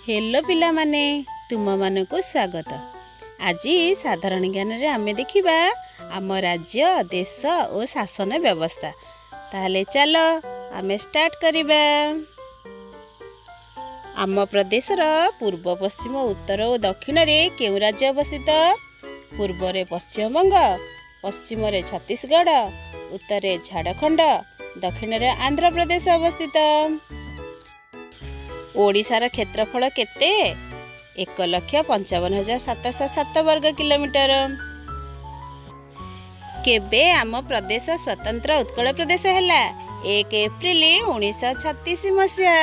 Hello ପିଲାମାନେ, ତୁମମାନଙ୍କୁ ସ୍ୱାଗତ। ଆଜି ସାଧାରଣ ଜ୍ଞାନରେ ଆମେ ଦେଖିବା ଆମ ରାଜ୍ୟ, ଦେଶ ଓ ଶାସନ ବ୍ୟବସ୍ଥା। ତାହେଲେ ଚାଲ ଆମେ ଷ୍ଟାର୍ଟ କରିବା। ଆମ ପ୍ରଦେଶର ପୂର୍ବ, ପଶ୍ଚିମ, ଉତ୍ତର ଓ ଦକ୍ଷିଣରେ କେଉଁ ରାଜ୍ୟ ଅବସ୍ଥିତ? ପୂର୍ବରେ ପଶ୍ଚିମବଙ୍ଗ, ପଶ୍ଚିମରେ ଛତିଶଗଡ଼, ଉତ୍ତରରେ ଝାଡ଼ଖଣ୍ଡ, ଦକ୍ଷିଣରେ ଆନ୍ଧ୍ରପ୍ରଦେଶ ଅବସ୍ଥିତ। ଓଡ଼ିଶାର କ୍ଷେତ୍ରଫଳ କେତେ? 1,55,707 ବର୍ଗ କିଲୋମିଟର। କେବେ ଆମ ପ୍ରଦେଶ ସ୍ୱତନ୍ତ୍ର ଉତ୍କଳ ପ୍ରଦେଶ ହେଲା? 1 ଏପ୍ରିଲ 1936 ମସିହା।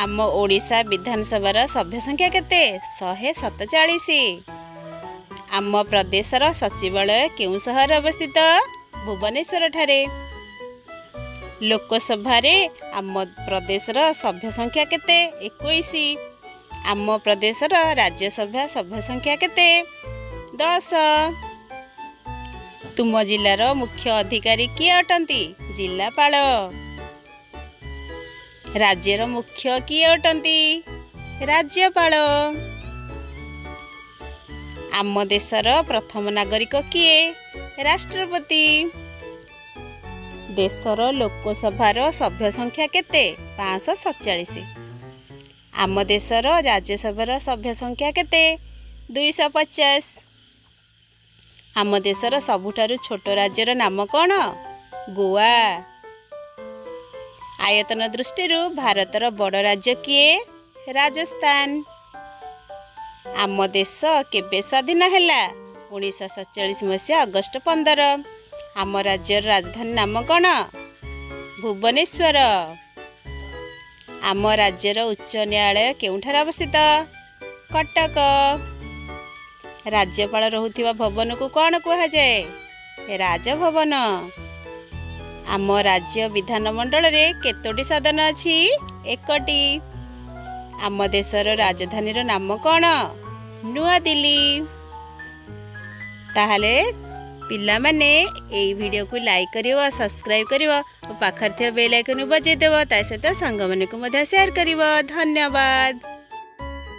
ଆମ ଓଡ଼ିଶା ବିଧାନସଭାର ସଭ୍ୟ ସଂଖ୍ୟା କେତେ? 147। ଆମ ପ୍ରଦେଶର ସଚିବାଳୟ କେଉଁ ସହରରେ ଅବସ୍ଥିତ? ଭୁବନେଶ୍ୱରଠାରେ। ଲୋକସଭାରେ ଆମ ପ୍ରଦେଶର ସଭ୍ୟ ସଂଖ୍ୟା କେତେ? 21। ଆମ ପ୍ରଦେଶର ରାଜ୍ୟସଭା ସଭ୍ୟ ସଂଖ୍ୟା କେତେ? 10। ତୁମ ଜିଲ୍ଲାର ମୁଖ୍ୟ ଅଧିକାରୀ କିଏ ଅଟନ୍ତି? ଜିଲ୍ଲାପାଳ। ରାଜ୍ୟର ମୁଖ୍ୟ କିଏ ଅଟନ୍ତି? ରାଜ୍ୟପାଳ। ଆମ ଦେଶର ପ୍ରଥମ ନାଗରିକ କିଏ? ରାଷ୍ଟ୍ରପତି। ଦେଶର ଲୋକସଭାର ସଭ୍ୟ ସଂଖ୍ୟା କେତେ? 547। ଆମ ଦେଶର ରାଜ୍ୟସଭାର ସଭ୍ୟ ସଂଖ୍ୟା କେତେ? 250। ଆମ ଦେଶର ସବୁଠାରୁ ଛୋଟ ରାଜ୍ୟର ନାମ କ'ଣ? ଗୋଆ। ଆୟତନ ଦୃଷ୍ଟିରୁ ଭାରତର ବଡ଼ ରାଜ୍ୟ କିଏ? ରାଜସ୍ଥାନ। ଆମ ଦେଶ କେବେ ସ୍ୱାଧୀନ ହେଲା? 1947 ମସିହା ଅଗଷ୍ଟ 15। ଆମ ରାଜ୍ୟର ରାଜଧାନୀ ନାମ କ'ଣ? ଭୁବନେଶ୍ୱର। ଆମ ରାଜ୍ୟର ଉଚ୍ଚ ନ୍ୟାୟାଳୟ କେଉଁଠାରେ ଅବସ୍ଥିତ? କଟକ। ରାଜ୍ୟପାଳ ରହୁଥିବା ଭବନକୁ କ'ଣ କୁହାଯାଏ? ରାଜଭବନ। ଆମ ରାଜ୍ୟ ବିଧାନମଣ୍ଡଳରେ କେତୋଟି ସଦନ ଅଛି? ଏକଟି। ଆମ ଦେଶର ରାଜଧାନୀର ନାମ କ'ଣ? ନୂଆଦିଲ୍ଲୀ। ତାହେଲେ ପିଲାମାନେ, ଏଇ ଭିଡ଼ିଓକୁ ଲାଇକ୍ କରିବ, ସବସ୍କ୍ରାଇବ୍ କରିବ ଓ ପାଖରେ ଥିବା ବେଲ୍ ଆଇକନ୍କୁ ବଜାଇ ଦେବ। ତା ସହିତ ସାଙ୍ଗମାନଙ୍କୁ ମଧ୍ୟ ସେୟାର କରିବ। ଧନ୍ୟବାଦ।